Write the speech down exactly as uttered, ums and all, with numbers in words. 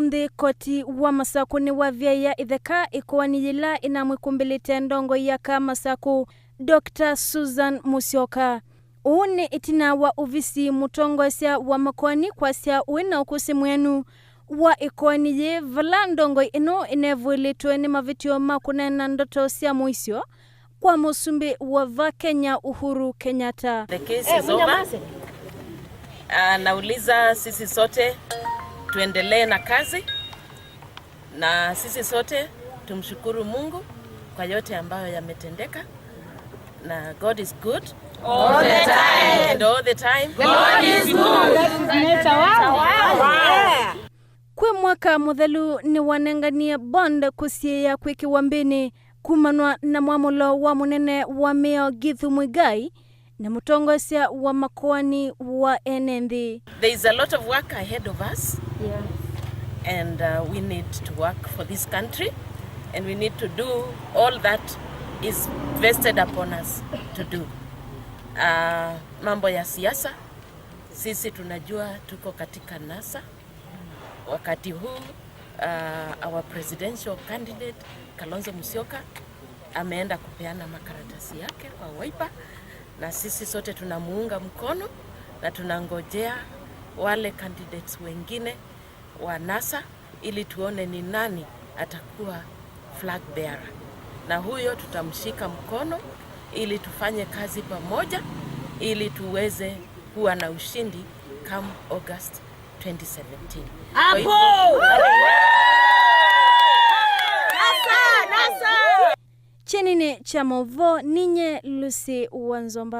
Nthĩ koti wa Masakũ nĩwavyaĩa ĩtheka ĩkoani yĩla ĩnamwĩkumbĩlĩte ndongoi ya kaa Masakũ, Doctor Susan Musyoka. Ũũ nĩ ĩtina wa ovisi mũtongoesya wa makoani kwasya ũĩ na ũkũsĩ mwĩanu wa ĩkoani yĩĩ, vala ndongoi ĩno ĩnevũĩlĩtwe nĩ mavĩtyo ma kũneena ndoto sya mũisyo kwa mũsumbĩ wa va Kenya, Uhuru Kenyatta. The case is over. Ah, nauliza sisi sote tuendelee na kazi, na sisi sote tumshukuru Mungu kwa yote ambayo yametendeka, na God is good. All the time. And all the time. God is good. Kwĩ mwaka mũthelu nĩwanenganie bond kũsiĩĩa kwĩkĩwa mbĩnĩ kumanwa na mwamũlo wa mũnene wa mĩao Githu Muigai na mũtongoesya wa makoani wa ene nthĩ. There is a lot of work ahead of us. Yeah. And uh, we need to work for this country, and we need to do all that is vested upon us to do. Uh, mambo ya siasa, sisi tunajua tuko katika NASA. Wakati huu, uh, our presidential candidate Kalonzo Musyoka ameenda kupeana makaratasi yake kwa Wiper, na sisi sote tunamuunga mkono na tunangojea wale candidates wengine wa NASA ili tuone ni nani atakuwa flag bearer, na huyo tutamshika mkono ili tufanye kazi pamoja ili tuweze kuwa na ushindi come August twenty seventeen. Kwa hivyo, kyenĩnĩ kya maũvoo, ninye Lucy Wanzomba.